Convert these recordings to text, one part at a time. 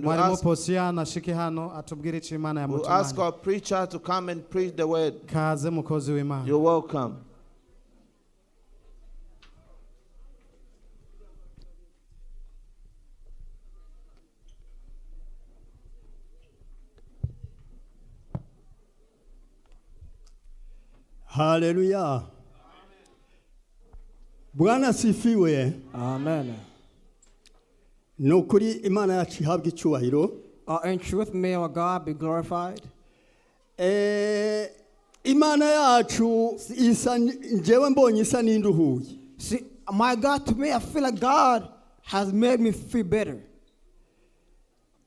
Mwarimu ask, Posiyani ashike hano atubwire icyo Imana we'll ask yamutumanye. our preacher to come and preach the word. Kaze mukozi w'Imana. You're welcome. Haleluya. Bwana sifiwe. Amen. Ni ukuri Imana yacu ihabwa icyubahiro. In truth, may our God be glorified. Imana yacu isa njyewe mbonye isa n'induhuye. See, my God, to me, I feel like God has made me feel better.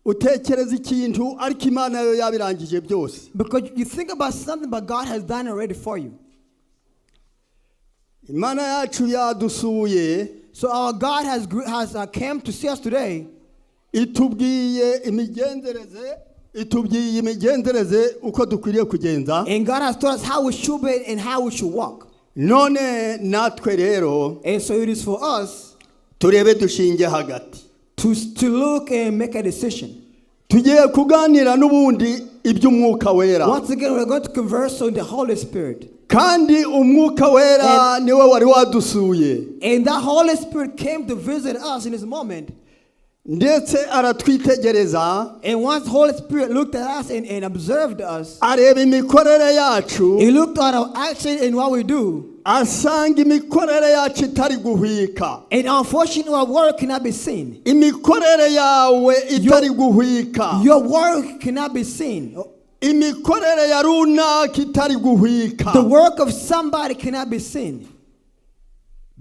Utekereza ikintu ariko Imana yo yabirangije byose. Because you think about something, but God has done already for you. Imana yacu yadusuye. So our God has came to see us today. Itubwiye imigenzereze uko dukwiriye kugenza. And God has taught us how we should be and how we should walk. None natwe rero And so it is for us turebe dushinge hagati. to look and make a decision. Tugiye kuganira n'ubundi iby'umwuka wera. Once again, we're going to converse on the Holy Spirit. Kandi umwuka wera niwe wari wadusuye. And that Holy Spirit came to visit us in this moment. Ndetse aratwitegereza. And once the Holy Spirit looked at us and observed us, Areba imikorere yacu. He looked at our action and what we do. Asanga imikorere yacu itari guhwika. And unfortunately, our work cannot be seen. Imikorere yawe itari guhwika. Your work cannot be seen. Imikorere ya runaka itari guhwika. The work of somebody cannot be seen.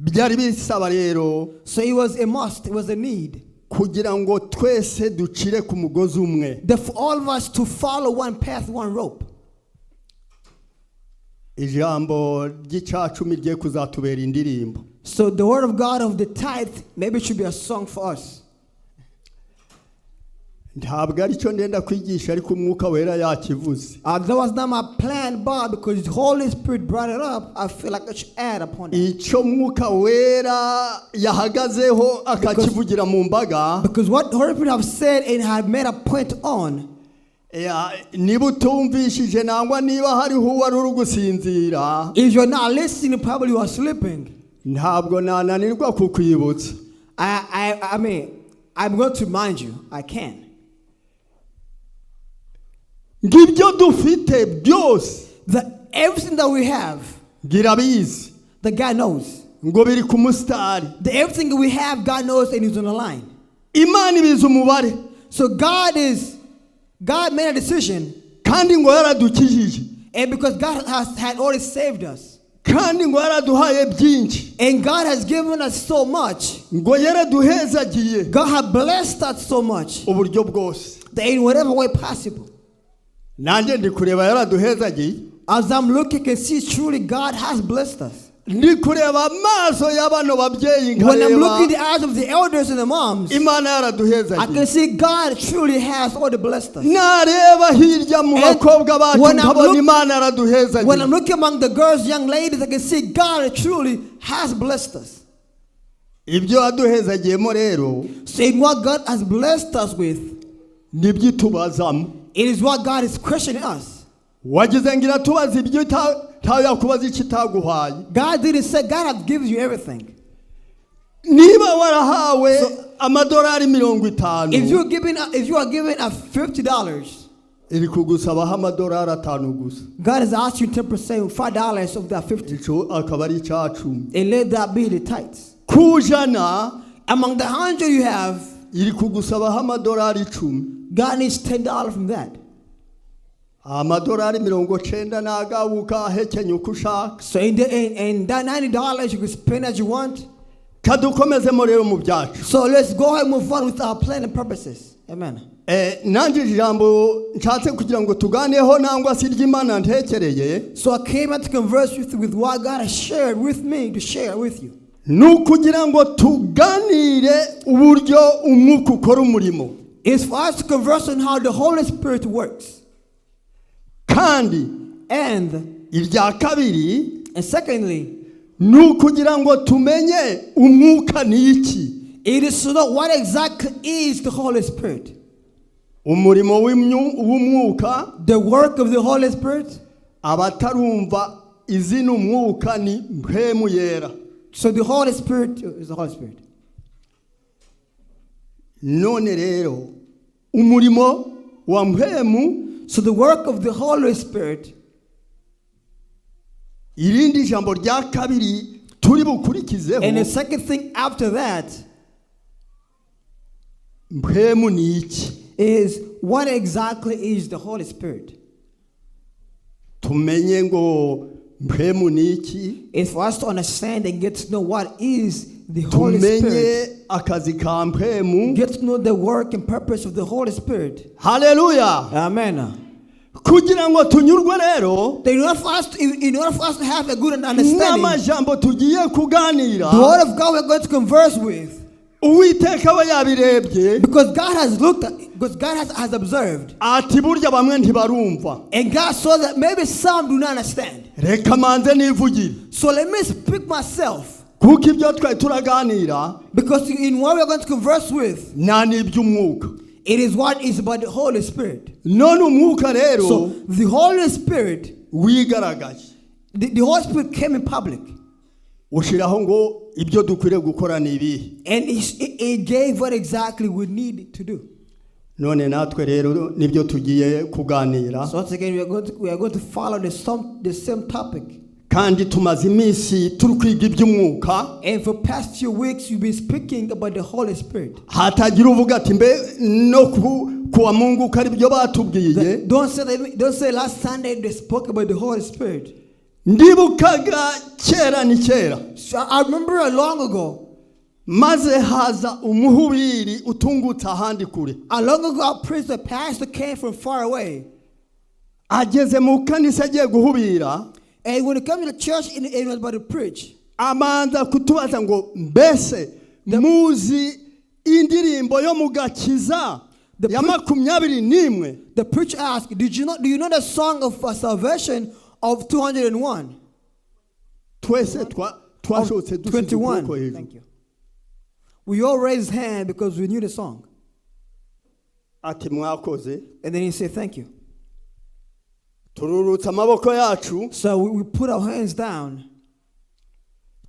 Byari bisaba rero So it was a must, it was a need kugira ngo twese ducire ku mugozi umwe. that for all of us to follow one path, one rope. Ijambo ry'icacumi rye kuzatubera indirimbo. So the word of God of the tithe maybe it should be a song for us. Ntabwo aricyo ndenda kwigisha ariko umwuka wera yakivuze. That was not my plan, but because the Holy Spirit brought it up, I feel like I should add upon it. Icyo mwuka wera yahagazeho akakivugira mu mbaga. Because what the Holy Spirit have said and had made a point on, Ya, niba utumvishije nangwa niba hariho uwari uri gusinzira, if you're not listening, probably you are sleeping. Ntabwo nananirwa kukwibutsa. I mean, I'm going to remind you, I can. Ngibyo dufite byose, That everything that we have, ngirabizi the God knows. Ngo biri ku musitari. The everything we have, God knows and He's on the line. Imana ibizi umubare. So God made a decision, Kandi ngo yaradukijije. And because God has had already saved us, Kandi ngo yaraduhaye byinshi. And God has given us so much, Ngo yaraduhezagiye God has blessed us so much uburyo bwose. That in whatever way possible. Nanjye ndi kureba yaraduhezagiye. As I'm looking, I can see truly God has blessed us. Ndi kureba amaso y'abano babyeyi, When I'm nkareba looking in the eyes of the elders and the moms, Imana I yaraduhezagiye. can see God truly has already blessed us. Nareba hirya mu And bakobwa bacu when I'm nkabona Imana When I'm yaraduhezagiye. looking among the girls, young ladies, I can see God truly has blessed us. Ibyo yaduhezagiyemo rero, Saying what God has blessed us with, nibyo itubazamo. It is what God is questioning us. Wagize ngo iratubaza ibyo ntawe yakubaza icyo itaguhaye. God didn't say God has given you everything. Niba warahawe amadolari 50, If you are given a $50, iri kugusabaho amadolari 5 gusa. God has asked you 10%, $5 of that 50, Icyo akaba ari icacumi. And let that be the tithes. Ku 100, Among the 100 you have, iri kugusabaho amadolari 10. God needs $10 from that. Amadolari 90 n'agawe ukahekenya uko ushaka. So in that $90 you can spend as you want. Kadukomezemo rero mu byacu. So let's go ahead and move on with our plan and purposes. Amen. Nanjye ijambo nshatse kugira ngo tuganeho nangwa se iry'Imana ntekereye, So I came out to converse with what God has shared with me to share with you. Ni ukugira ngo tuganire uburyo umwuka ukora umurimo. It's for us to converse on how the Holy Spirit works. Kandi And irya kabiri, and secondly, ni ukugira ngo tumenye umwuka ni iki. It is to know what exactly is the Holy Spirit. Umurimo w'umwuka. The work of the Holy Spirit. Abatarumva izina umwuka ni mpwemu yera. So the Holy Spirit is the Holy Spirit. None rero umurimo wa mpwemu. So the work of the Holy Spirit. Irindi jambo rya kabiri turi bukurikizeho. And the second thing after that Mpwemu ni iki? is what exactly is the Holy Spirit? Tumenye ngo mpwemu ni iki. It's for us to understand and get to know what is the Holy Tumenye Spirit. Akazi ka mpwemu. Get to know the work and purpose of the Holy Spirit. Haleluya. Amen. Kugira ngo tunyurwe rero In order for us to have a good understanding, n'amajambo tugiye kuganira, the Word of God we're going to converse with, Uwiteka we yabirebye, because God has looked at, because God has observed, ati burya bamwe ntibarumva. And God saw that maybe some do not understand. Reka manze nivugire. So let me speak myself, Kuko ibyo twari turaganira because in what we're going to converse with, nta n'iby'umwuka. it is what is about the Holy Spirit. None umwuka rero So the Holy Spirit, wigaragaye, the Holy Spirit came in public, ushiraho ngo ibyo dukwiriye gukora ni ibihe. And he gave what exactly we need to do. None natwe rero nibyo tugiye kuganira. So once again, we are going to follow the same topic. Kandi tumaze iminsi turi kwiga iby'umwuka. And for past few weeks, we've been speaking about the Holy Spirit. Hatagira uvuga ati mbe no ku kuwa Mungu ko ari byo batubwiye. Don't say last Sunday they spoke about the Holy Spirit. Ndibukaga kera ni kera. So I remember long ago, Maze haza umuhubiri utungutse ahandi kure. Long ago, a priest, a pastor came from far away. Ageze mu kanisa agiye guhubira, And when he came to the church and he was about to preach, abanza kutubaza ngo mbese muzi indirimbo yo mu gakiza ya 21? The preacher asked, Do you know the song of salvation of 201? Twese twashotse Of dushyize ukuboko 21. hejuru. Thank you. We all raised hand because we knew the song. Ati mwakoze. And then he said, "Thank you." Tururutsa amaboko yacu, So we put our hands down.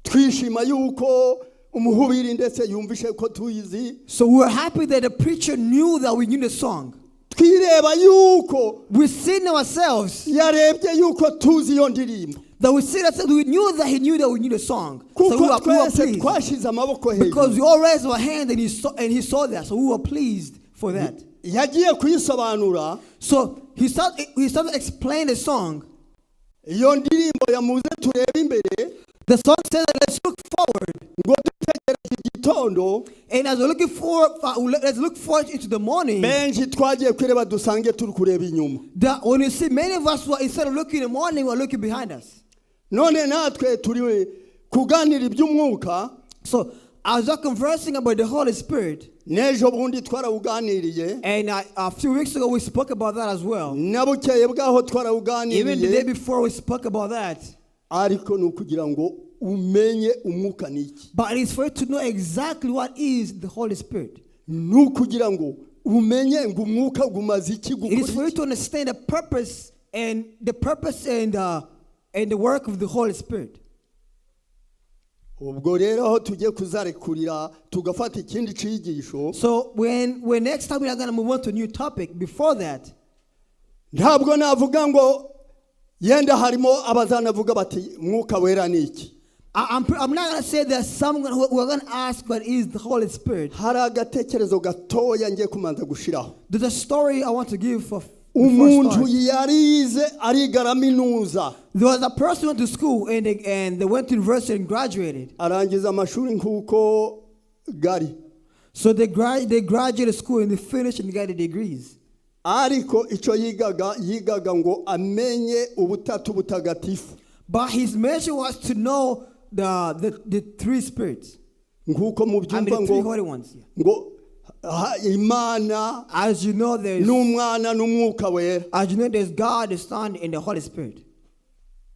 Twishima yuko umuhubiri ndetse yumvishe ko tuyizi. So we were happy that the preacher knew that we knew the song. Twireba yuko We seen ourselves yarebye yuko tuzi iyo ndirimbo, that we see that we knew that he knew that we knew the song. So we kuko were twese pleased. twashize amaboko Because hejuru. we all raised our hand and he saw that. So we were pleased for that. Yagiye kuyisobanura. So he started to explain the song. Iyo ndirimbo yamuze turebe imbere, The song says that let's look forward. Ngo dutegereje igitondo. And as we're looking forward, let's look forward into the morning. Benshi twagiye kureba dusange turi kureba inyuma. That when you see many of us were, instead of looking in the morning, we're looking behind us. None natwe turi kuganira iby'umwuka. So as we're conversing about the Holy Spirit, N'ejo bundi twarawuganiriye, and a few weeks ago we spoke about that as well. Na bukeye bwaho Even the day twarawuganiriye. Before we spoke about that. Ariko ni ukugira ngo umenye umwuka ni iki. But it's for you to know exactly what is the Holy Spirit. Ni ukugira ngo umenye ngo umwuka gumaze iki, It is for gukora you iki. To understand the purpose and the work of the Holy Spirit. Ubwo rero aho tugiye kuzarekurira tugafata ikindi cigisho, So when next time we are gonna move on to a new topic, before that, ntabwo navuga ngo yenda harimo abazanavuga bati mwuka wera ni iki. I'm not gonna say there's someone who are gonna ask what is the Holy Spirit. Hari agatekerezo gatoya ngiye kumanza gushiraho. There's a story I want to give for before I Umuntu start. Yarize ariga araminuza. There was a person who went to school and they went to university and graduated. Arangiza amashuri nk'uko gari. So they graduated school and they finished and got the degrees. Ariko icyo yigaga yigaga ngo amenye ubutatu butagatifu. But his mission was to know the three spirits. Nk'uko I mean, mubyumva the three ngo holy ones. Yeah. ngo Imana As you know, there's n'umwana n'umwuka wera. As you know, there's God, the Son, and the Holy Spirit.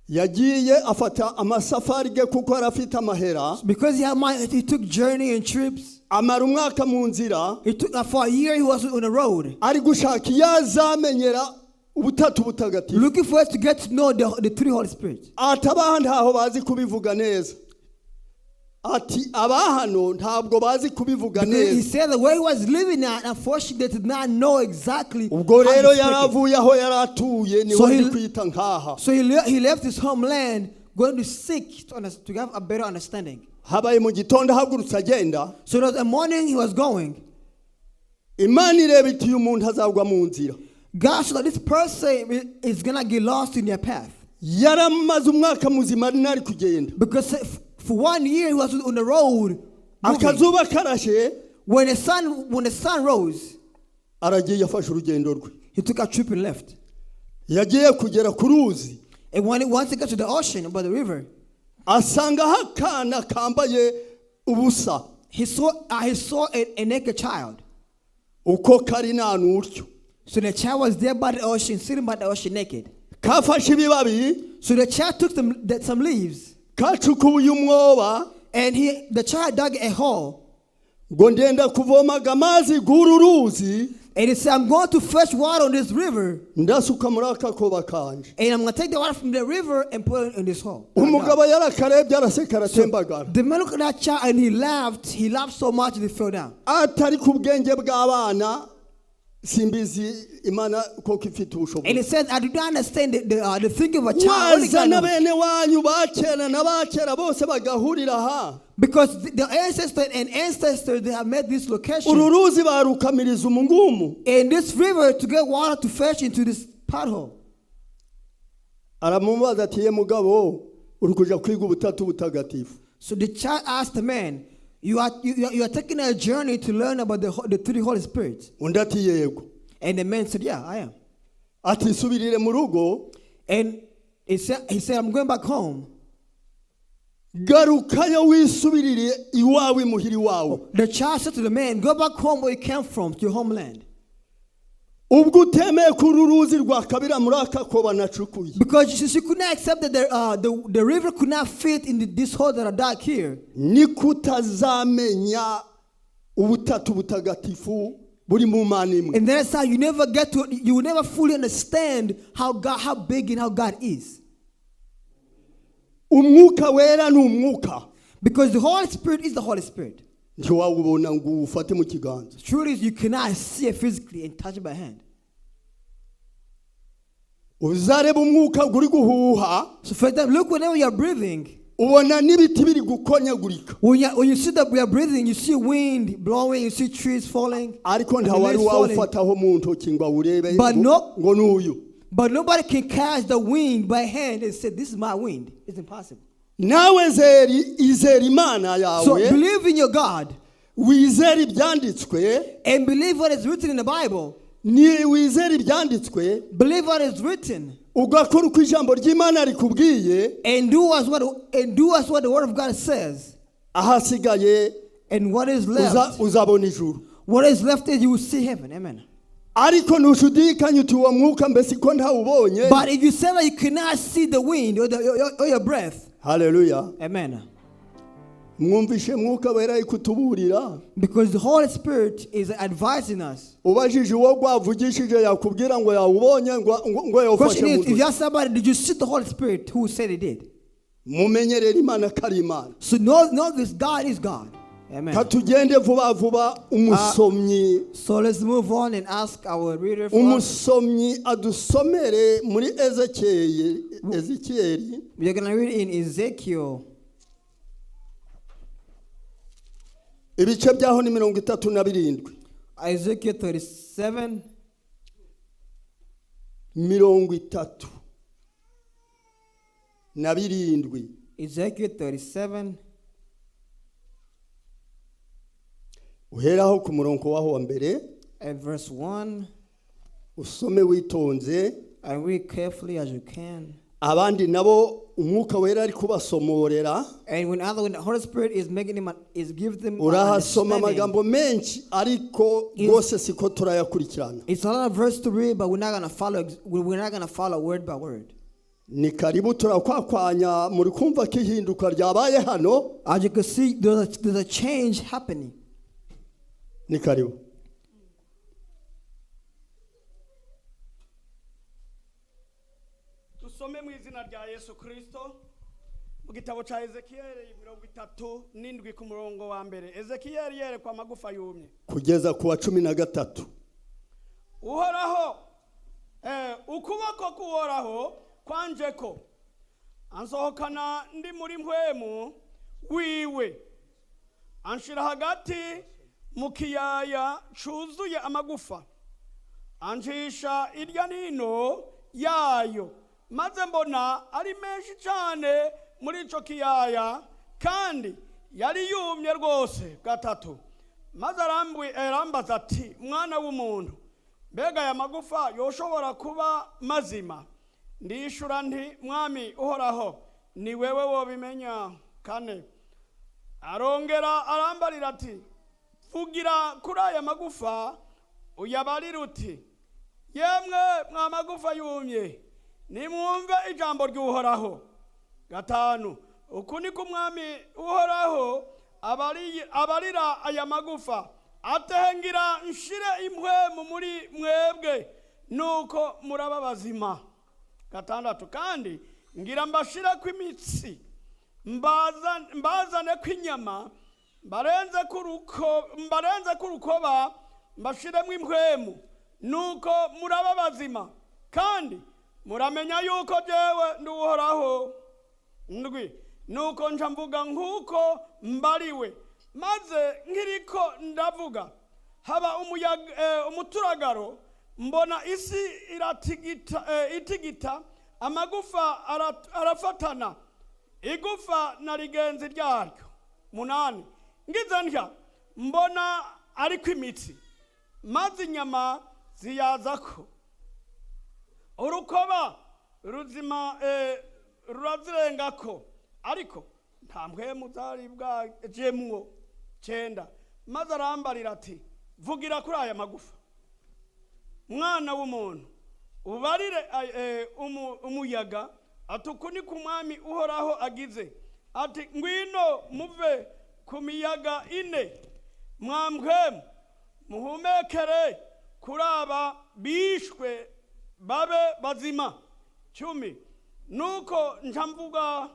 Yagiye afata amasafari ge kuko yari afite amahera. Because he had money, he took journey and trips. Amara umwaka mu nzira. He took for a year he was on the road, Ari gushaka iyo azamenyera ubutatu butagatifu. Looking for us to get to know the three Holy Spirits. Ati abaha ntaho bazi kubivuga neza, ati abahano ntabwo bazi kubivuga Because he neza. Said that where he was living at, unfortunately, they did not know exactly Ubwo how rero to speak it. yari avuye aho yari atuye niho So ndi kwita nkaha. So he left his homeland, going to seek to have a better understanding. Habaye mu gitondo ahagurutse agenda. So it was a morning he was going. Imana ireba iti uyu muntu azagwa mu nzira. God saw that this person is gonna get lost in their path. Yaramaze umwaka muzima nari kugenda. Because for one year he was on the road moving. Akazuba karashe. When the sun rose, Aragiye yafashe urugendo rwe. He took a trip and left. Yagiye kugera ku ruzi. And once he got to the ocean, by the river, Asangaho akana kambaye ubusa. He saw a naked child. Uko kari nta n'utyo. So the child was there by the ocean, sitting by the ocean naked. Kafashe ibibabi. So the child took some leaves, Kacukuye umwoba. And the child dug a hole. Ngo ndenda kuvomaga amazi g'uru ruzi. And he said, "I'm going to fetch water on this river, Ndasuka muri aka koba kanje. And I'm going to take the water from the river and put it in this hole." Umugabo yarakarebye araseka aratembagara. The man looked at that child and he laughed. He laughed so much he fell down. Atari ku bwenge bw'abana simbizi Imana koko ifite And he ubushobozi. said, "I do not understand the thinking of a child. Only God Wazana knows." bene wanyu ba kera n'abakera bose bagahurira aha. Because the ancestor and ancestors, they have made this location. Uru ruzi barukamiriza umungumu. And this river to get water to fetch into this pothole. Aramubaza ati ye mugabo uri kuja kwiga ubutatu butagatifu. So the child asked the man, You are taking a journey to learn about the three Holy Spirits?" Undi ati yego. And the man said, "Yeah, I am." Ati subirire mu rugo. And he said, "I'm going back home." Garukayo wisubirire iwawe imuhira iwawe. The child said to the man, "Go back home where you came from, to your homeland." Ubwo utemeye ko uru ruzi rwakabira muri aka koba nacukuye. Because she could not accept that the river could not fit in this hole that I dug here. Niko utazamenya ubutatu butagatifu buri mu Mana imwe. And that's how you will never fully understand how big and how God is. Umwuka wera ni umwuka. Because the Holy Spirit is the Holy Spirit. Ntiwawubona ngo uwufate mu kiganza. Truth is, you cannot see it physically and touch it by hand. Uzareba umwuka uri guhuha. So for example, look whenever you're breathing. Ubona n'ibiti biri gukonyagurika. When you see that we are breathing, you see wind blowing, you see trees falling Ariko and the ntawari leaves falling. wawufataho mu ntoki ngo awurebe But ngo no- ngo n'uyu. But nobody can catch the wind by hand and say, "This is my wind." It's impossible. Nawe zeri izera Imana So yawe. Believe in your God Wizere ibyanditswe. And believe what is written in the Bible. Ni wizere ibyanditswe. Believe what is written Ugakora uko ijambo ry'Imana rikubwiye. And do as what the Word of God says. Ahasigaye And what is uza- left, uzabona ijuru. What is left is you will see heaven. Amen. Ariko ntushidikanye uti uwo mwuka mbese ko ntawubonye. But if you say that you cannot see the wind or your breath, Haleluya. Amen. Mwumvishe mwuka wera ari kutuburira. Because the Holy Spirit is advising us. Ubajije uwo gwavugishije yakubwira ngo yawubonye ngo ngo- ngo yawufashe Question mu is, if you ntoki. ask somebody, "Did you see the Holy Spirit?" Who said he did? Mumenye rero Imana ko ari Imana. So know this God is God. Amen. Katugende vuba vuba umusomyi. So let's move on and ask our reader for us. Umusomyi adusomere muri Ezekiyeli Ezekiyeli. We are going to read in Ezekiel. Ibice byaho ni 37. Ezekiel 37, 37. Ezekiel 37, Uheraho ku murongo waho wa mbere. And verse 1. Usome witonze. And read carefully as you can. Abandi nabo umwuka wera ari kubasomorera. And when the Holy Spirit is making them, is give them an Urahasoma understanding. Amagambo menshi ariko rwose siko turayakurikirana. It's a lot of verse to read, but we're not gonna follow. We're not gonna follow word by word. Ni karibu turakwakwanya muri kumva ko ihinduka ryabaye hano. As you can see, there's a change happening Ni karibu. Dusome mu izina rya Yesu Kirisito mu gitabo cya Ezekiyeli 37 ku murongo wa mbere. Ezekiyeli yerekwa amagufa yumye. Kugeza ku wa 13. Uhoraho, ukuboko k'Uhoraho kwanje ko ansohokana ndi muri mpwemu wiwe, anshira hagati mu kiyaya cuzuye amagufa, ancisha irya nino yayo, maze mbona ari menshi cyane muri ico kiyaya, kandi yari yumye rwose. Gatatu, maze arambaza ati: "Mwana w'umuntu, mbega aya magufa yoshobora kuba mazima?" Ndishura nti: "Mwami Uhoraho, ni wewe wobimenya." Kane, arongera arambarira ati: "Vugira kuri aya magufa, uyabarire uti: Yemwe mwa magufa yumye, nimwumve ijambo ry'Uhoraho. Gatanu, uku ni ko Umwami Uhoraho abarira aya magufa atehengira nshire impwemu muri mwebwe, nuko muraba bazima. Gatandatu, kandi ngira mbashire kw'imitsi, mbazane kw'inyama, mbarenze k'urukoba, mbashiremo impwemu, nuko muraba bazima, kandi muramenya yuko jewe ndi Uhoraho. Ndwi, nuko nja mvuga nk'uko mbariwe, maze nkiriko ndavuga haba umuyaga, umuturagaro, mbona isi iratigita, itigita, amagufa arafatana, igufa na rigenzi ryaryo. Munani, ngize ntya mbona ariko imitsi, maze inyama ziyazako, urukoba ruzima rurazirengako, ariko nta mpwemu zari bwajemwo. Cyenda, maze arambarira ati: "Vugira kuri aya magufa, mwana w'umuntu, ubarire umuyaga ati: Uku ni ku Mwami Uhoraho agize ati: Ngwino muve ku miyaga ine, mwambwemu muhumekere kuri aba bishwe, babe bazima." 10, nuko nja mvuga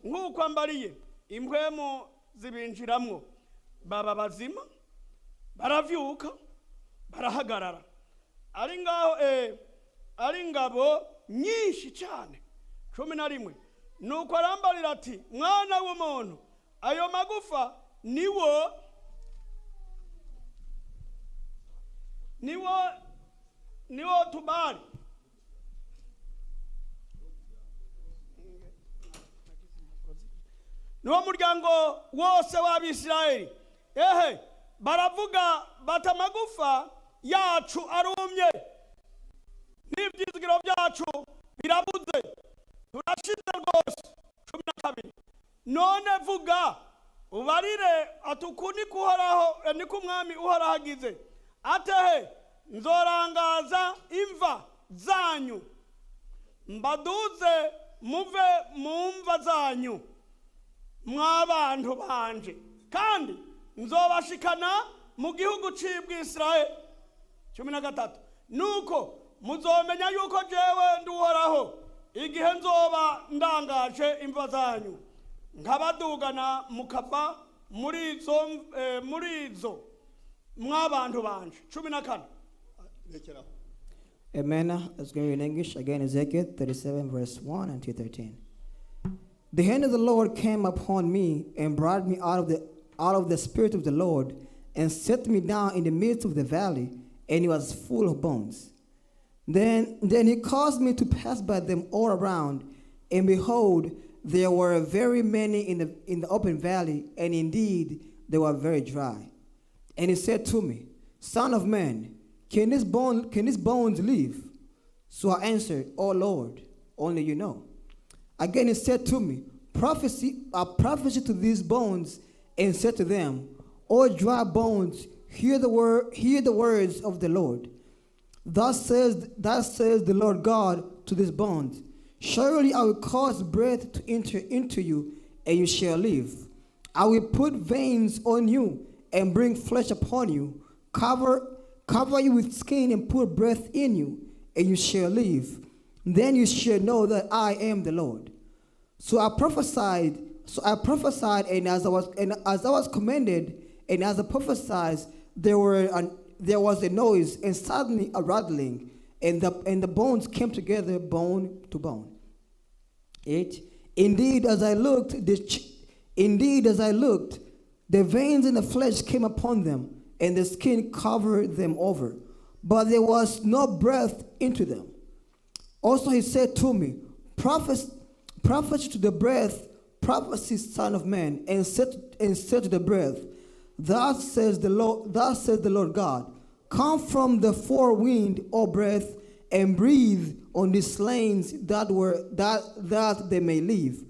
nk'uko ambariye, impwemu zibinjiramwo, baba bazima, baravyuka, barahagarara, ari ngaho ari ingabo nyinshi cyane. 11, nuko arambarira ati: "Mwana w'umuntu, ayo magufa niwo tubari niwo muryango wose w'Abisirayeli. Ehe, baravuga bati: Amagufa yacu arumye, n'ibyizigiro byacu birabuze, turashize rwose." 12, none vuga ubarire ati: Uku niko Uhoraho, niko Umwami Uhoraho agize atehe: Nzorangaza imva zanyu, mbaduze muve mu mva zanyu, mw'abantu banje, kandi nzobashikana mu gihugu c'Ibwisirayeli. 13, nuko muzomenya yuko jewe ndi Uhoraho, igihe nzoba ndangaje imva zanyu, nkabadugana mukava muri izo mw'abantu banje. 14. Rekeraho. Amen. Let's go in English. Again, Ezekiel 37, verse 1 and 213. The hand of the Lord came upon me and brought me out of the spirit of the Lord and set me down in the midst of the valley, and it was full of bones. Then he caused me to pass by them all around, and behold, there were very many in the open valley, and indeed they were very dry. And he said to me, "Son of man, can these bones live?" So I answered, "O Lord, only you know." Again he said to me, "Prophesy to these bones, and said to them, O dry bones, hear the words of the Lord. Thus says the Lord God to these bones: Surely I will cause breath to enter into you, and you shall live. I will put veins on you and bring flesh upon you. cover you with skin and put breath in you, and you shall live. Then you shall know that I am the Lord. So I prophesied, and as I was commanded, and as I prophesied, there was a noise, and suddenly a rattling, and the bones came together, bone to bone. 8. Indeed, as I looked, the veins in the flesh came upon them, and the skin covered them over, but there was no breath into them. Also he said to me, Prophesy to the breath, prophesy, son of man, and said to the breath, Thus says the Lord God, come from the four wind, O breath, and breathe on the slain that they may live.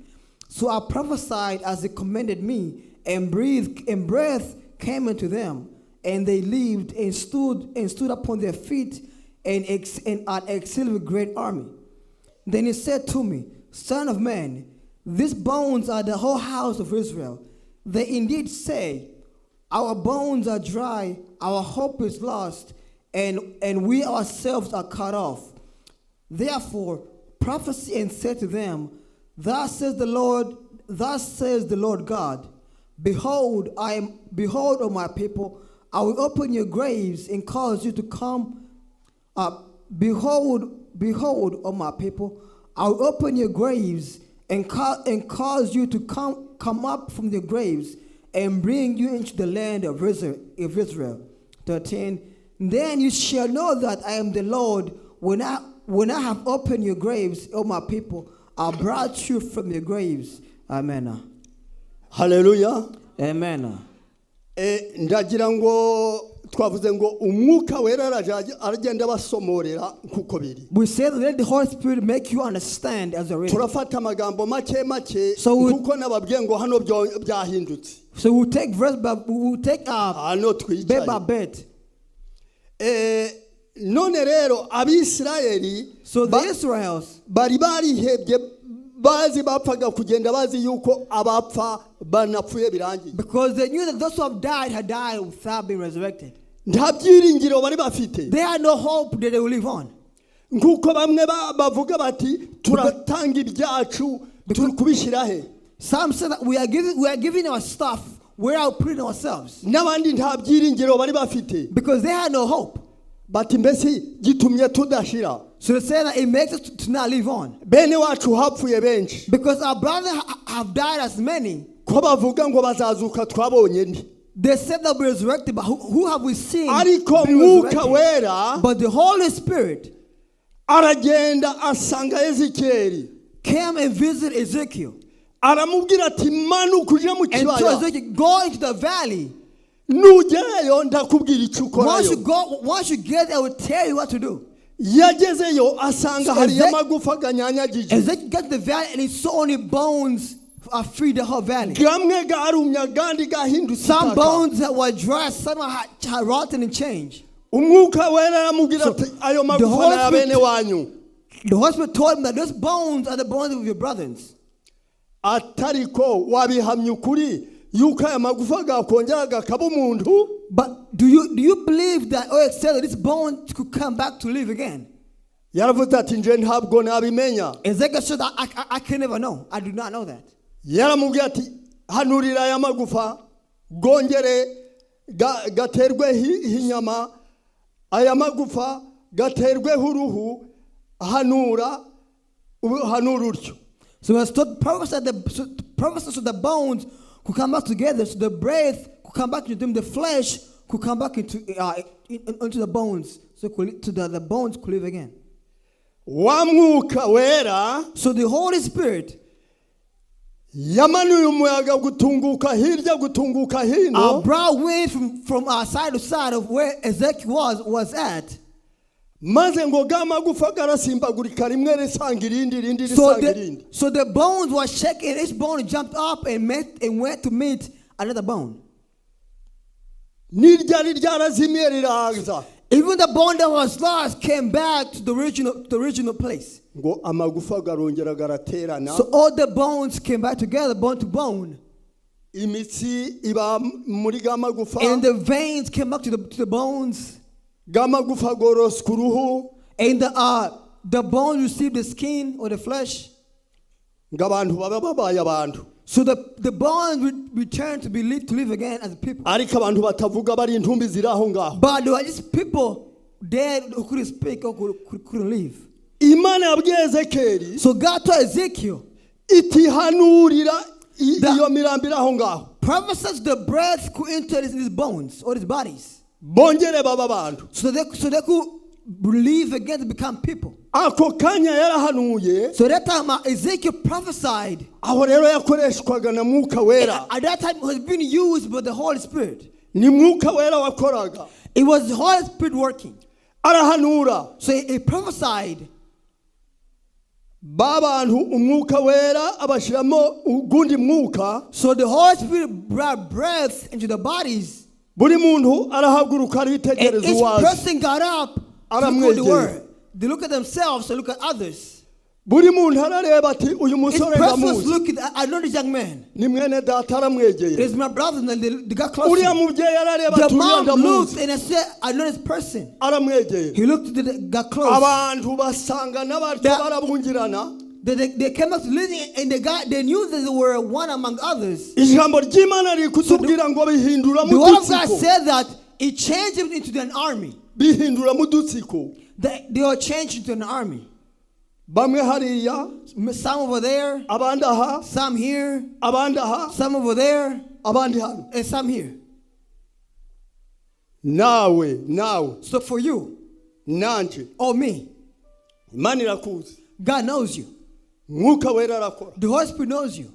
So I prophesied as he commanded me, and breath came into them, and they lived and stood upon their feet, and an exceedingly great army. Then he said to me, Son of man, these bones are the whole house of Israel. They indeed say, Our bones are dry, our hope is lost, and we ourselves are cut off. Therefore, prophesy and say to them, Thus says the Lord God, Behold, O my people, I will open your graves and cause you to come up. Behold, O my people, I will open your graves and cause you to come up from the graves and bring you into the land of Israel. 13. Then you shall know that I am the Lord when I have opened your graves, O my people, I brought you from your graves. Amen. Hallelujah. Amen. Ndagira ngo twavuze ngo umwuka wera aragenda basomorera kuko biri. We said let the Holy Spirit make you understand as a reader. Turafata amagambo make make kuko nababwiye ngo hano byahindutse. So we take verse by we take hano twicaye bit by bit. None rero abisirayeli so the Israels bari barihebye bazi bapfaga kugenda bazi yuko abapfa banapfuye birangiye. Because they knew that those who have died had died without being resurrected. Nta byiringiro bari bafite. They had no hope that they will live on. Nkuko bamwe bavuga bati turatanga ibyacu turi kubishyira he. Some said that we are giving our stuff, we are putting ourselves. N'abandi nta byiringiro bari bafite. Because they had no hope. Bati mbese gitumye tudashira. So they say that it makes us to not live on. Bene wacu hapfuye benshi. Because our brothers have died as many. Ko bavuga ngo bazazuka twabonye ndi. They said that we resurrected, but who have we seen? Ariko mwuka wera. But the Holy Spirit aragenda asanga Ezekiel. Came and visited Ezekiel. Aramubwira ati manuka uje mu And told kibaya. Ezekiel, go into the valley. Nugerayo ndakubwira icyo ukorayo. Once you get there, I will tell you what to do. Yagezeyo asanga hari amagufa ganyanyagije. Ezekiel got to the valley and he saw only bones are free the whole valley. Gamwe garumye agandi gahindutse. Some bones that were dry, some had rotten and changed. Umwuka wera aramubwira ati ayo magufa na bene wanyu. The Holy Spirit told him that those bones are the bones of your brothers. Atariko wabihamya ukuri yuko aya magufa gakongera gakaba umuntu. But do you believe that except that this bone could come back to live again? Yaravuze ati nje ntabwo nabimenya. Ezekiel said I can never know. I do not know that. Yaramubwiye ati hanurira aya magufa gongere gaterwe inyama, aya magufa gaterwe uruhu, hanura utyo. So as the prophesied so the bones could come back together, so the breath could come back into them, the flesh could come back into the bones, so the bones could live again. Wa mwuka wera. So the Holy Spirit yamanuye umuyaga gutunguka hirya gutunguka hino. Brought wind from our side to side of where Ezekiel was at. Maze ngo gamagufa garasimbagurika rimwe risanga irindi irindi risanga irindi. So the bones were shaking. Each bone jumped up and met and went to meet another bone. N'iryari ryarazimiye riraza. Even the bone that was lost came back to the original place. Ngo amagufa garongera garaterana. So all the bones came back together, bone to bone. Imitsi iba muri ga magufa. And the veins came up to the bones. Ga magufa goroswa uruhu. And the bones received the skin or the flesh. Ngo abantu baba babaye abantu. So the bones returned to live again as people. Ariko abantu batavuga bari intumbi ziri aho ngaho. But there were just people dead who couldn't speak or couldn't live. Imana yabwiye Ezekeri So God told Ezekiel, itihanurira iyo mirambo iri aho ngaho, prophesies the breath could enter these bones or these bodies. Bongere baba abantu. So they could live again to become people. Ako kanya yarahanuye. So that time Ezekiel prophesied. Aho rero yakoreshwaga na Mwuka Wera. At that time it was being used by the Holy Spirit. Ni Mwuka Wera wakoraga. It was the Holy Spirit working. Arahanura. So he prophesied. Ba bantu Umwuka Wera abashyiramo ugundi mwuka. So the Holy Spirit brought breath into the bodies. Buri muntu arahaguruka And aritegereza each uwazi. person got up to look at the Aramwegera. word. They look at themselves and look at others. Buri muntu arareba ati uyu Each musore person was ndamuzi. looking, I know this young man. Ni mwene data aramwegeye. It's my brother, and they got close. Uriya mubyeyi arareba The ati uriya mom looked ndamuzi. and I said, "I know this person." Aramwegeye. He looked, got close. Abantu basangana batyo barabungirana. They came up to living and they knew that they were one among others. Ijambo ry'Imana riri kutubwira ngo bihindura The mu word of God dutsiko. said that it changed them into an army. Bihindura mu dutsiko. They were changed into an army. Bamwe hariya, Some over there, abandi aha, some here, abandi aha, some over there, abandi hano. And some here. Nawe nawe, So for you nanje, or me, Imana irakuzi. God knows you. Mwuka Wera arakora. The Holy Spirit knows you.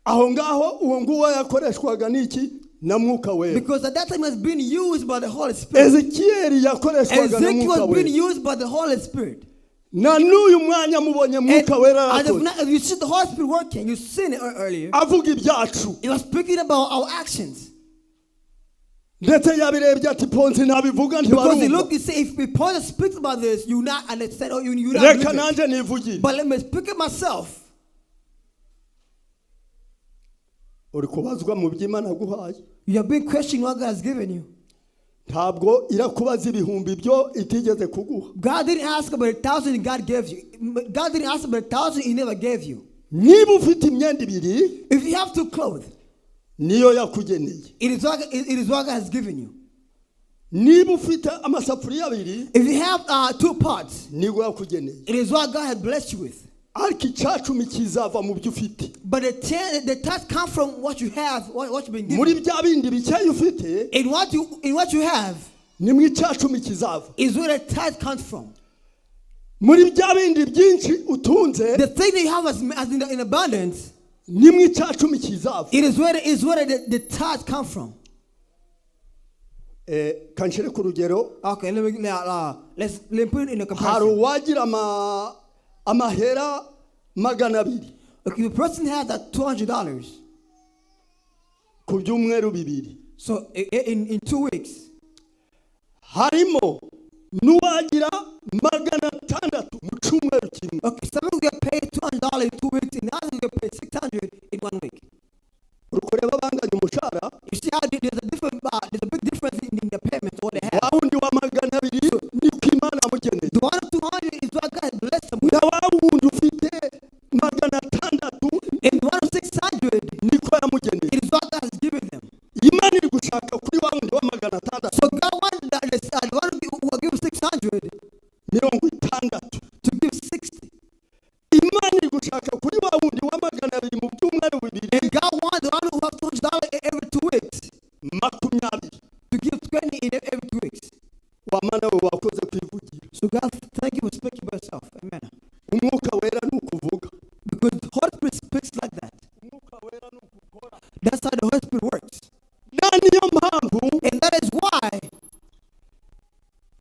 Aho ngaho uwo nguwo yakoreshwaga n'iki? Na Mwuka Wera. Because at that time it was being used by the Holy Spirit. Ezekiyeli yakoreshwaga na Ezekiel Mwuka was being Wera. used by the Holy Spirit. Na n'uyu mwanya mubonye And Mwuka Wera as of arakoze. now, if you see the Holy Spirit working, you've seen it earlier. Avuga ibyacu. It was speaking about our actions. Ndetse yabirebye ati Ponzi ntabivuga Because he ntibarumva. looked and said, if Paul speaks about this, you not understand or you not Reka believe it. nanjye nivugire. But let me speak it myself. Uri kubazwa mu by'Imana aguhaye. You have been questioning what God has given you. Ntabwo irakubaza ibihumbi byo itigeze kuguha. God didn't ask about 1,000 God gave you. God didn't ask about 1,000 He never gave you. Niba ufite imyenda ibiri, If you have two clothes, niyo yakugeneye. it is what God has given you. Niba ufite amasafuriya abiri, If you have two pots, niyo yakugeneye. it is what God has blessed you with. Ariko icyacumi kizava mu byo ufite. But the tithe come from what you have, what you've been given. Muri bya bindi bikeya ufite, In what you have nimwe icyacumi kizava. is where the tithe comes from. Muri bya bindi byinshi utunze, The thing that you have as in abundance, nimwe icyacumi kizava. it is where the tithe come from. Eh, kanshyire ku rugero. Okay, let me let's let me put it in a Hari comparison. uwagira amahera 200 Okay, the person has that $200. Ku byumweru 2. So in 2 weeks, Harimo n'uwagira 600 mu cyumweru kimwe. Okay, some people get paid $200 in 2 weeks, and others get paid 600 in one week. Uri kureba banganya umushahara. You see how there's a big difference in the payments what they have. Wa wundi wa 200 niko Imana yamugeneye. The one of 200 is what God has blessed them with, Na wa wundi ufite 600 and the one of 600 niko yamugeneye. it is what God has given them. Imana iri gushaka kuri wa wundi wa 600 So God wants the one who will give 600 60. to give 60. Imana iri gushaka kuri wa wundi wa 200 mu byumweru 2 And God wants the one who has $200 every 2 weeks 20. to give 20 in every 2 weeks. Wa Mana we wakoze kwivugira. So God, thank you for speaking for yourself. Amen. Umwuka Wera ni ukuvuga. Because the Holy Spirit speaks like that. Umwuka Wera ni ukukora. That's how the Holy Spirit works. Na niyo mpamvu And that is why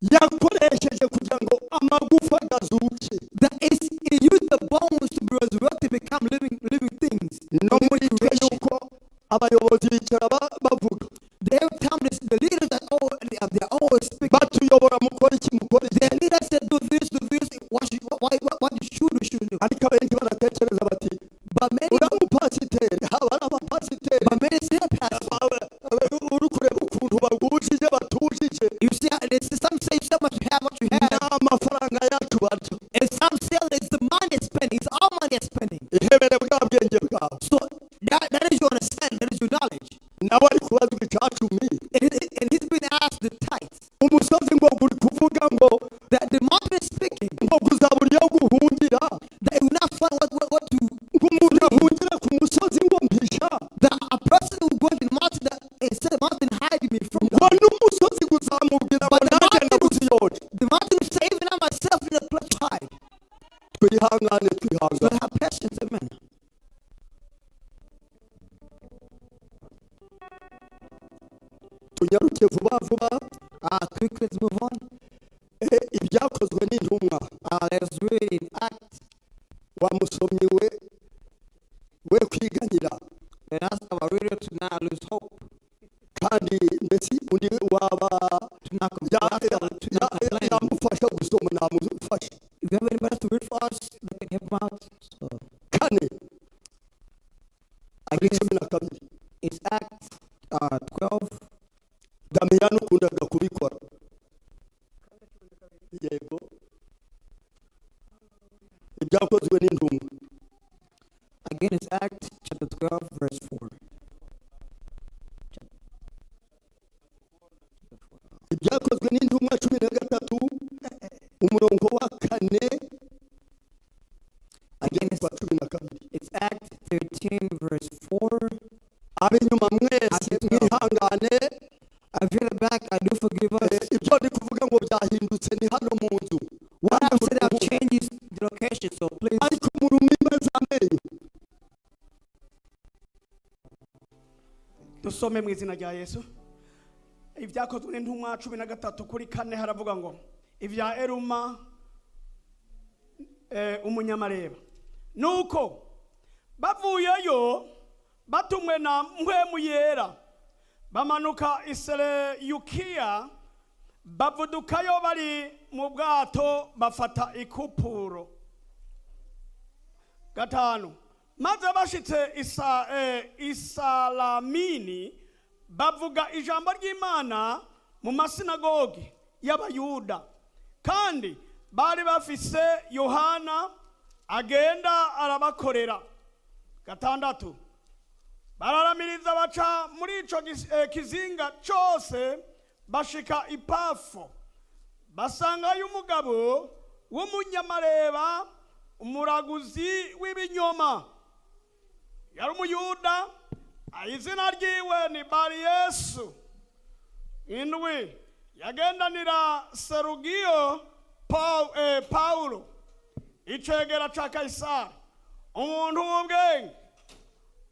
yakoresheje kugira ngo amagufa gazuke. that is he used the bones to be resurrected, become living things. No muri twe yuko abayobozi bicara bavuga. Every time the leaders are all they are always speaking. Batuyobora mukora iki mukora iki. The leaders said, "Do this, do this." Why should, why, ibyacu barya. And some say that it's the money they're spending, it's our money they're spending. Ihebere bwa bwenge bwawe. So that is your understanding, that is your knowledge. Nawe ari kubazwa icacumi. And he's been asked the tithes. Umusozi ngo guri kuvuga ngo That the mountain is speaking, ngo kuzabura iyo guhungira, that he will not find what to, ngo umuntu ahungira ku musozi ngo mpisha, that a person who go to the mountain, that instead the mountain hide me from ngo God. n'umusozi guzamubwira ngo But the nanjye mountain nabuze iyoje. The mountain will say, even I myself in a place to hide. Twihangane. So Twihangane. have patience, amen. Tunyaruke vuba vuba. Quickly, let's move on. Eh, ibyakozwe n'intumwa. Let's read in Acts. Wa musomyi we we kwiganyira. Let us our reader to not lose hope, Kandi mbese undi waba to not complain. To not complain. Yamufasha gusoma namufasha. If you have anybody to read for us, they can help them out. So Kane I kuri guess 12. it's Acts 12. Damiyani ukundaga kubikora, yego, ibyakozwe n'intumwa. Again, it's Acts chapter 12, verse 4. Ibyakozwe n'intumwa 13 umurongo wa 4 Again, it's, wa 12. it's Acts 13, verse 4. Ab'inyuma mwese mwihangane. If you're in the back, I do forgive us. Eh, ibyo ndi kuvuga ngo byahindutse ni hano mu nzu. What I've said, I've changed the location, so please. Ariko murume z'amenyo. Dusome mu izina rya Yesu. Ibyakozwe n'intumwa 13 kuri 4 haravuga ngo ibya Eruma umunyamareba. Nuko bavuyeyo batumwe na Mpwemu Yera bamanuka isereyukiya bavudukayo bari mu bwato bafata ikupuro. 5, maze bashitse isalamini bavuga ijambo ry'Imana mu masinagogi y'Abayuda, kandi bari bafise Yohana agenda arabakorera. 6, bararamiriza baca muri ico kizinga cose bashika ipafo basangayo umugabo w'umunyamareba umuraguzi w'ibinyoma yari umuyuda izina ryiwe ni Bari Yesu. 7, yagendanira Serugiyo Paulo icegera ca Kayisari umuntu w'ubwenge.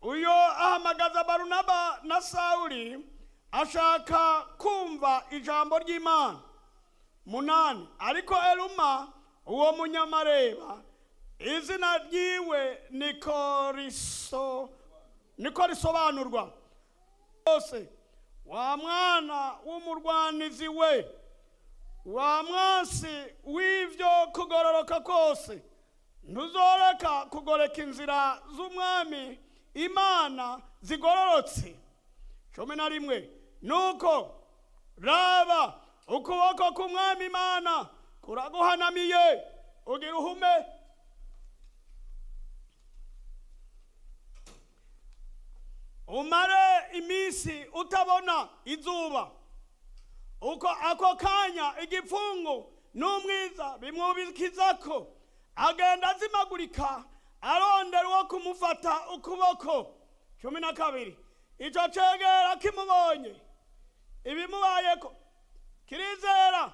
Uyo ahamagaza Barunaba na Sawuli ashaka kumva ijambo ry'Imana. 8, ariko Eruma uwo munyamareba izina ryiwe niko risobanurwa bose wa mwana w'umurwanizi we wa mwansi w'ivyo kugororoka kose ntuzoreka kugoreka inzira z'umwami Imana zigororotse. 11, nuko raba ukuboko k'umwami Imana kuraguhanamiye ugira uhume. Umare iminsi utabona izuba. Uko ako kanya igipfungu n'umwiza bimwubikizako agenda azimagurika arondera uwo kumufata ukuboko. 12, ico cegera kimubonye ibimubayeko kirizera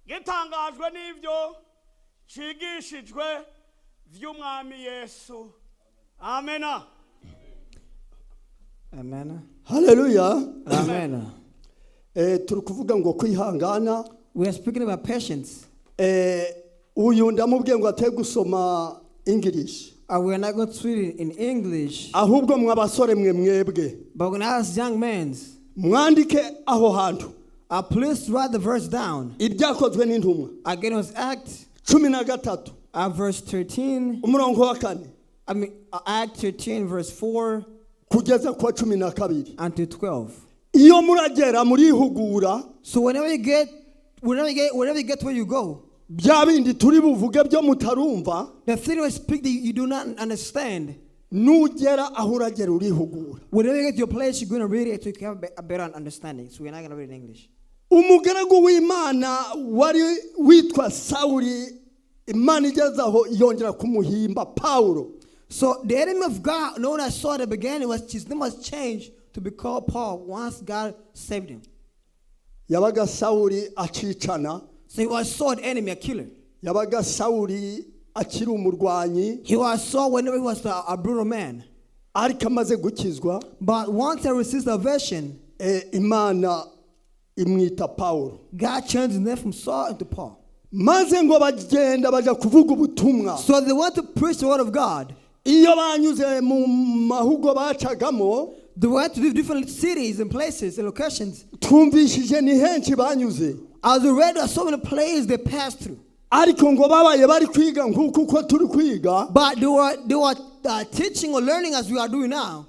gitangajwe n'ivyo cigishijwe vy'umwami Yesu. Amena. Amen. Haleluya. Amen. Eh, turi kuvuga ngo kwihangana. We are speaking about patience. Eh, uyu ndamubwiye ngo ate gusoma English. We are not going to read it in English, Ahubwo mwa basore mwe mwebwe but we're going to ask young men, mwandike aho hantu. Please write the verse down. Ibyakozwe n'intumwa Again, it was Act 13 verse 13. umurongo wa 4 I mean, Act 13, verse 4 kugeza kwa 12. until 12. Iyo muragera murihugura. So whenever you get where you go, Bya bindi turi buvuge byo mutarumva, The thing we speak that you do not understand. Nugera aho uragera urihugura. Whenever you get to your place, you're going to read it so you can have a better understanding. So we're not going to read in English. Umugaragu w'Imana wari witwa Sawuri, Imana igeze aho yongera kumuhimba Pawulo. So the enemy of God, known as Saul at the beginning, was his name was changed to be called Paul once God saved him. Yabaga Sawuri acicana. So he was Saul, the enemy, a killer. Yabaga Sawuri akiri umurwanyi. He was Saul whenever he was a brutal man. Ariko amaze gukizwa, But once he received salvation, Imana imwita Pawulo. God changed his name from Saul into Paul. Maze ngo bagenda baja kuvuga ubutumwa. So they went to preach the word of God. Iyo banyuze mu mahugo bacagamo, They went to different cities and places and locations. Twumvishije ni henshi banyuze. As we read, there are so many places they passed through. Ariko ngo babaye bari kwiga nk'uko uko turi kwiga, But they were teaching or learning as we are doing now.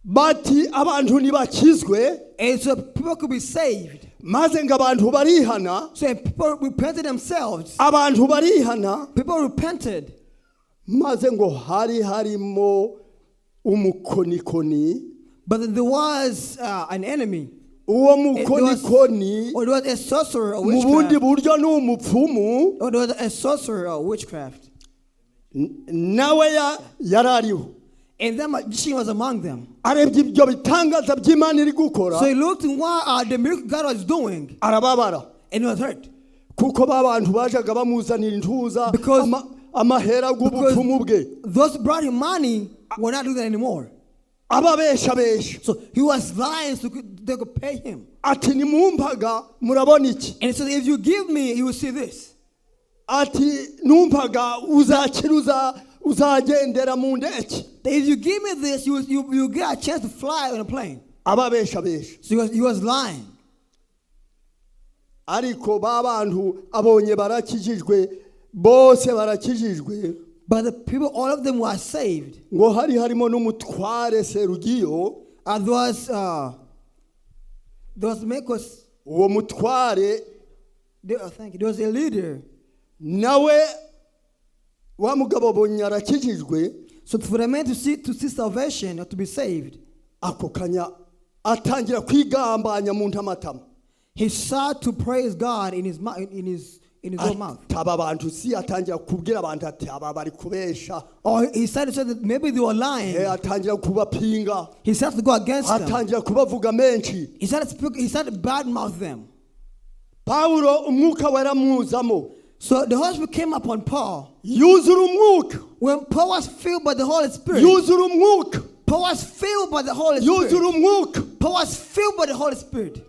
Bati abantu ntibakizwe. And so people could be saved. Maze ngo abantu barihana. So if people repented themselves. Abantu barihana. People repented. Maze ngo hari harimo umukonikoni. But then there was an enemy. Uwo There was, mukonikoni, or there was a sorcerer or mu bundi witchcraft. buryo ni umupfumu. Or there was a sorcerer or witchcraft. Nawe yari ariho. And that magician was among them. Arebye ibyo bitangaza by'Imana iri gukora, So he looked and what the miracle God was doing, arababara, and he was hurt. Kuko ba bantu bajaga bamuzanira intuza, amahera y'ubupfumu bwe, Those who brought him money were not doing that anymore. Ababeshabesha. So he was lying so they could pay him. Ati nimumpaga murabona iki. And he said, "If you give me, you will see this." Ati numpaga uzakira uzagendera mu ndege. That if you give me this, you will get a chance to fly on a plane. Ababeshabesha. So he was lying. Ariko ba bantu abonye barakijijwe bose barakijijwe. But the people, all of them were saved. Ngo hari harimo n'umutware Serugiyo. And there was Marcus, Uwo mutware, there, thank you, there was a leader. Nawe wa mugabo abonye arakijijwe, So for the man to see salvation or to be saved, ako kanya atangira kwigambanya mu ntamatama. He sought to praise God in his mouth, in his own mouth. Ataba abantu si atangira kubwira abantu ati aba bari kubesha. Or he started to say that maybe they were lying. Atangira kubapinga. He started to go against them. Atangira kubavuga menshi. He started to speak, he started to badmouth them. Pawulo umwuka waramuzamo. So the Holy Spirit came upon Paul. Yuzura umwuka. When Paul was filled by the Holy Spirit, Yuzura umwuka. Paul was filled by the Holy Spirit. Yuzura umwuka. Paul was filled by the Holy Spirit.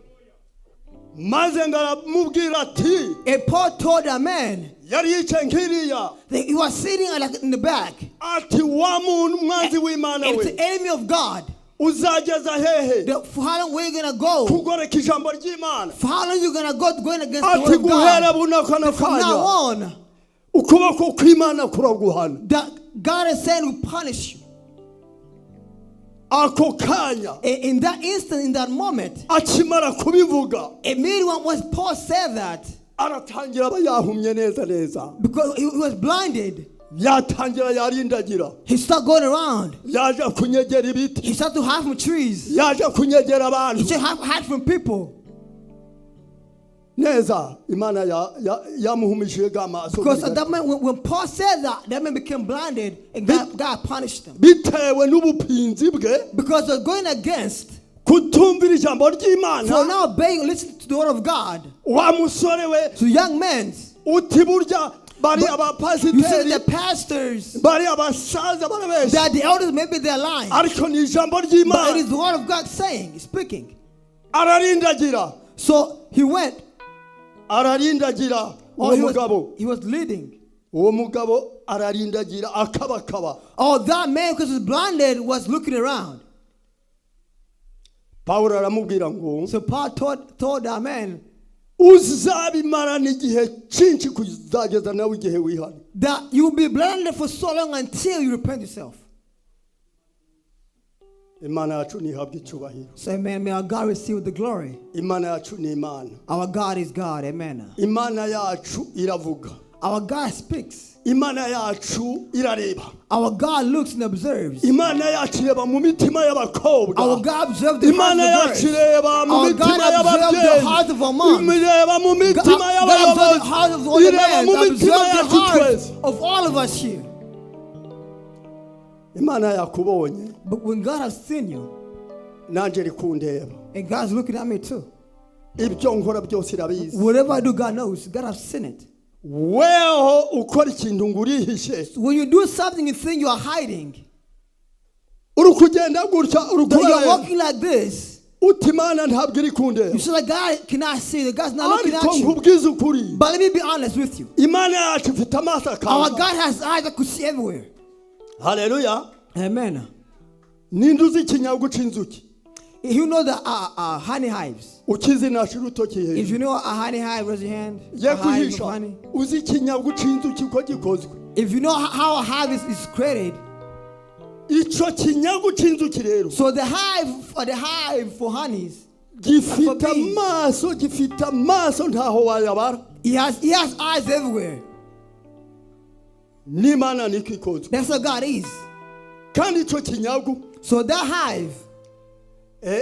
Maze ngo aramubwira ati, And Paul told that man yari yicaye nk'iriya, that he was sitting like in the back. Ati wa muntu mwanzi w'Imana It's we, the enemy of God. Uzageza hehe For how long we're gonna go? kugoreka ijambo ry'Imana? For how long you gonna go going against the Ati word of guhera God? buno kano From now kanya, on, ukuboko kw'Imana kuraguhana. that God is saying will punish you. Ako kanya, In that instant, in that moment, akimara kubivuga, immediately once Paul said that, aratangira aba yahumye neza neza. Because he was blinded, Yatangira yarindagira. He started going around. Yaje kunyegera ibiti. He started to hide from trees. Yaje kunyegera He abantu. started to hide from people. Neza Imana yamuhumishije amaso. Because at that moment, when Paul said that, that man became blinded and God punished him. Bitewe n'ubupinzi bwe, Because they're going against, kutumvira ijambo ry'Imana. For now obeying, listen to the word of God. Wa musore we, So young men, uti burya bari you see abapasiteri, the pastors, bari abasaza barabeshya, that the elders, maybe they're lying. Ariko ni ijambo But it ry'Imana. is the word of God saying, speaking. Ararindagira. So he went, Ararindagira or uwo he was, mugabo. He was leading. Uwo mugabo ararindagira akabakaba. Oh, that man, because he was blinded, was looking around. Pawulo aramubwira ngo, So Paul told that man uzabimarana igihe cyinshi kuzageza nawe igihe wihana. That you will be blinded for so long until you repent yourself. Imana yacu ntihabwe icyubahiro. So, amen. May our God receive the glory. Imana yacu ni Imana. Our God is God. Amen. Imana yacu iravuga. Our God speaks. Imana yacu irareba. Our God looks and observes. Imana yacu ireba mu mitima y'abakobwa. Our God observes the hearts of Imana the yacu girls. ireba mu Our mitima God observes the y'ababyeyi, hearts of our moms. ireba mu God, mitima God observes the hearts of all y'abayobozi, the ireba men. mu God mitima observes the yacu hearts twese. of all of us here. Imana yakubonye. But when God has seen you, Nanjye iri kundeba. And God's looking at me too. Ibyo nkora byose irabizi. Whatever I do, God knows. God has seen it. Weho ukora ikintu ngo urihishe, So when you do something, you think you are hiding. Uri kugenda gutya, uri That you're kubareba walking like this. uti Imana ntabwo iri kundeba. You see that God cannot see. That God's not looking Ariko at you. nkubwize ukuri, But let me be honest with you. Imana yacu ifite amaso Our akanga. God has eyes that could see everywhere. Haleluya. Amen. Ninde uzi ikinyagu c'inzuki? You know the honey hives. Ukizi nashira urutoki If hejuru. you know a honey hive, raise your hand. Ye A hive of kuhisha. honey. Uzi ikinyagu c'inzuki uko gikozwe? If you know how a hive is created, Ico kinyagu c'inzuki rero so the hive for honeys, gifite for bees. amaso, gifite amaso ntaho wayabara. He has eyes everywhere. N'Imana niko ikozwe. That's how God is. Kandi ico kinyagu, So that hive,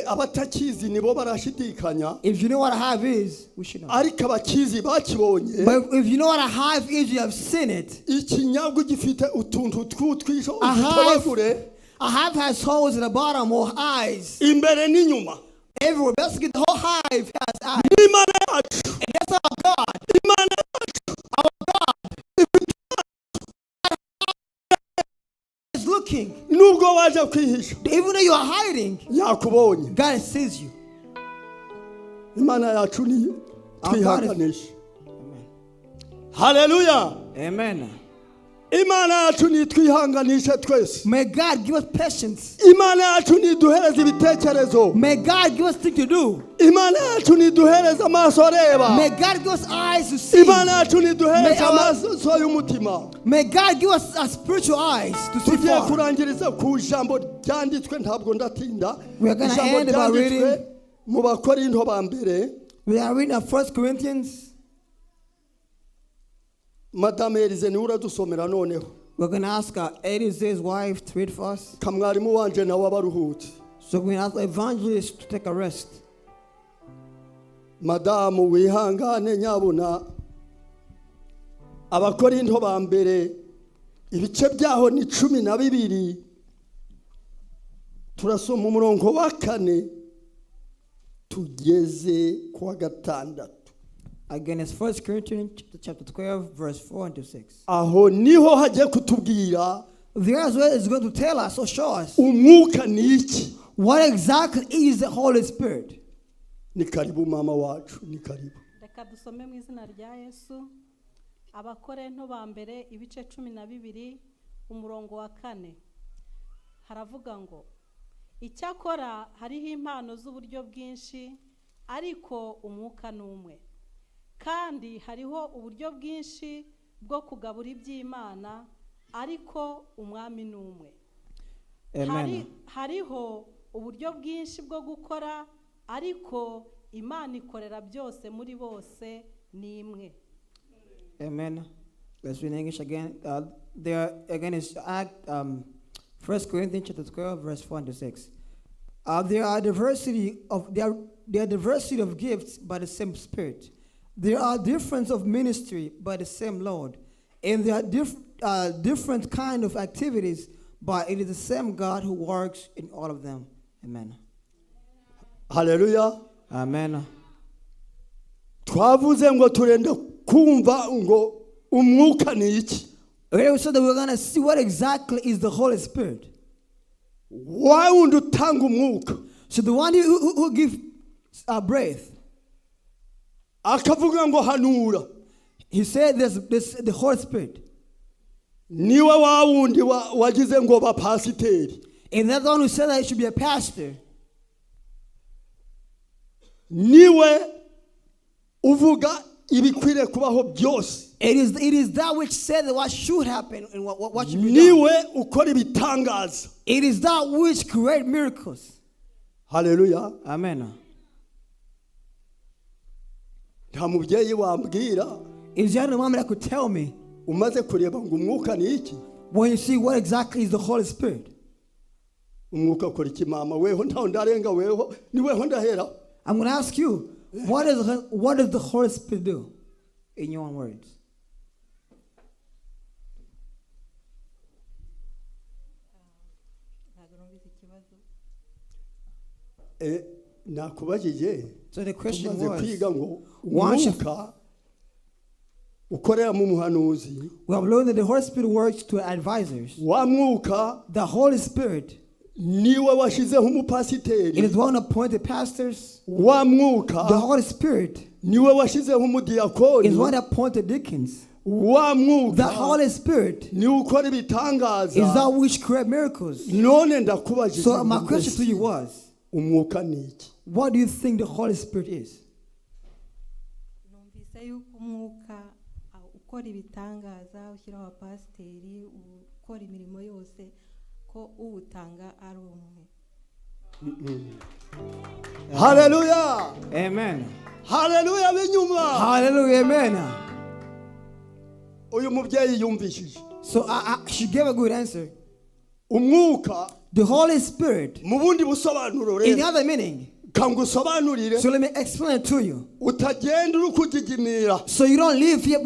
abatakizi nibo barashidikanya, if you know what a hive is, we should know. Ariko abakizi bakibonye, But if you know what a hive is, you have seen it. Ikinyagu gifite utuntu tw'utwisho A hive, udutobagure a hive has holes in the bottom or eyes imbere n'inyuma. Everywhere. Basically, the whole hive has eyes. N'Imana yacu, And that's our God. Imana yacu Is looking. Nubwo waje kwihisha, Even though you are hiding, yakubonye. God sees you. Imana yacu ni Our God is- twihanganisha. Haleluya. Amen. Imana yacu nitwihanganishe twese. May God give us patience. Imana yacu niduhereze ibitekerezo. May God give us things to do. Imana yacu niduhereze amaso areba. May God give us eyes to see. Imana yacu niduhereze May our- amaso y'umutima. May God give us spiritual eyes to see Tugiye far. Kurangiriza ku ijambo ryanditswe, ntabwo ndatinda. We are gonna Ijambo end by ryanditswe reading- mu Bakorinto ba mbere. We are reading 1 Corinthians. Madame Elize niwe uradusomera noneho. We're going to ask Elise's wife to read for us. Kamwarimu wanje nawe abaruhutse. So we're going to ask the evangelist to take a rest. Madamu wihangane nyabuna. Abakorinto ba mbere ibice byaho ni 12, turasoma umurongo wa 4 tugeze ku wa 6. Again, it's 1 Corinthians chapter 12, verse 4 and to 6. Aho niho hagiye kutubwira There as well is going to tell us or show us umwuka ni iki. What exactly is the Holy Spirit. Ni karibu mama wacu, ni karibu. Reka dusome mu izina rya Yesu. Abakorento ba mbere ibice 12 umurongo wa 4 haravuga ngo icyakora hariho impano z'uburyo bwinshi ariko umwuka ni umwe kandi hariho uburyo bwinshi bwo kugabura iby'Imana ariko Umwami ni umwe. Amen. Hariho uburyo bwinshi bwo gukora ariko Imana ikorera byose muri bose ni imwe. Amen. Let's read in English again. There again is Act 1 Corinthians chapter 12, verse 4 to 6. There are diversity of gifts by the same Spirit. There are difference of ministry by the same Lord, and there are different kind of activities, but it is the same God who works in all of them. Amen. Haleluya. Amen. Twavuze ngo turenda kumva ngo umwuka ni iki. We said that we're gonna see what exactly is the Holy Spirit. Wa wundi utanga umwuka, So the one who gives breath, akavuga ngo hanura, he said there's the Holy Spirit. Niwe wa wundi wagize ngo bapasiteri. And that's the one who said that it should be a pastor. Niwe uvuga Ibikwiriye kubaho byose. It is that which said that what should happen and what should be done. Niwe ukora ibitangaza. It is that which create miracles. Haleluya. Amen. Nta mubyeyi wambwira Is there any woman that could tell me umaze kureba ngo umwuka ni iki? When you see what exactly is the Holy Spirit? Umwuka akora iki mama weho ntaho ndarenga weho ni weho ndahera. I'm going to ask you, what does the Holy Spirit do? In your own words. Ntabwo numvise ikibazo. Eh, nakubajije. So the question Tumaze was, kwiga ngo once umwuka ukorera mu muhanuzi. We have learned that the Holy Spirit works to advisors. Wa mwuka The Holy Spirit, niwe washyizeho it umupasiteri. is one appointed pastors. Wa mwuka The Holy Spirit niwe washyizeho umudiyakoni. is one appointed deacons. Wa The mwuka Holy Spirit niwe ukora is ibitangaza. that which create miracles. None ndakubajije So my ngo question to mbese you was, umwuka ni iki? What do you think the Holy Spirit is? Numvise yuko umwuka ah, ukora ibitangaza ushyiraho abapasiteri ukora imirimo yose ko uwutanga ari umwe. Haleluya. Amen. Haleluya b'inyuma. Hallelujah. Amen. Uyu mubyeyi yumvishije So she gave a good answer. Umwuka The Holy Spirit, mu bundi busobanuro in rero other meaning, kangusobanurire so let me explain it to you. Utagenda uri kugigimira. So you don't leave here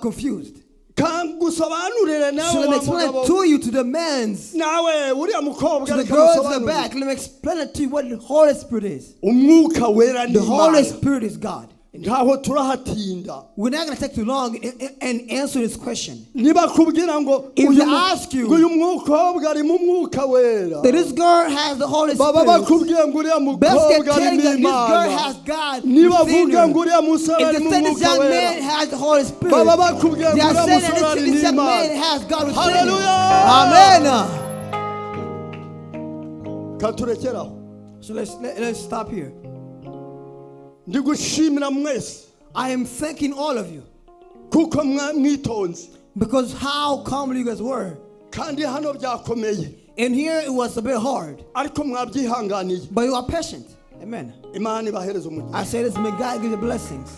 confused. Kangusobanurire nawe So let me wa explain mugabo it to you, to the men's, nawe uriya mukobwa to the reka girls in the musobanurire. back. Let me explain it to you what the Holy Spirit is. Umwuka wera ni The Holy Imana. Spirit is God. Ntaho turahatinda. We're not going to take too long and answer this question. Niba kubwira ngo If uyu they mu- ask you ngo uyu mukobwa arimo umwuka wera that this girl has the Holy baba Spirit, bakubwiye ngo uriya Best get mukobwa telling arimo that this girl Imana has God niba within avuga her. ngo uriya musore If arimo they say this umwuka young man wera has the Holy Spirit, baba bakubwiye they ngo are uriya saying musore that arimo this young man Imana. has God within him. Hallelujah. Amen. Katurekeraho. So let's stop here. Ndi gushimira mwese I am thanking all of you kuko mwa- mwitonze because how calm you guys were. Kandi hano byakomeye And here it was a bit hard, ariko mwabyihanganiye. But you are patient. Amen. Imana ibahereze umugisha. I say this, may God give you blessings.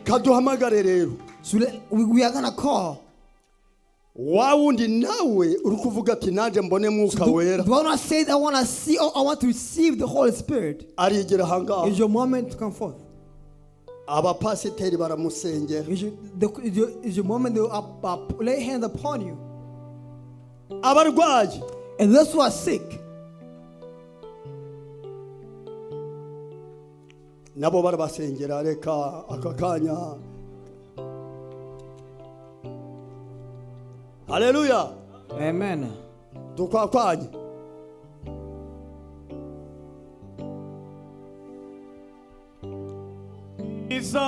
Kaduhamagare rero. So we are going to call. Wa wundi nawe uri kuvuga ati nanjye mbone mwuka wera Do I want to say that I want to see or I want to receive the Holy Spirit? Arigera ahangaha. Is your moment to come forth. Abapasiteri baramusengera. Is your moment to lay hands upon you. Abarwayi And those who are sick, nabo barabasengera reka aka kanya haleluya. Amen. Dukwakwanye. Iza.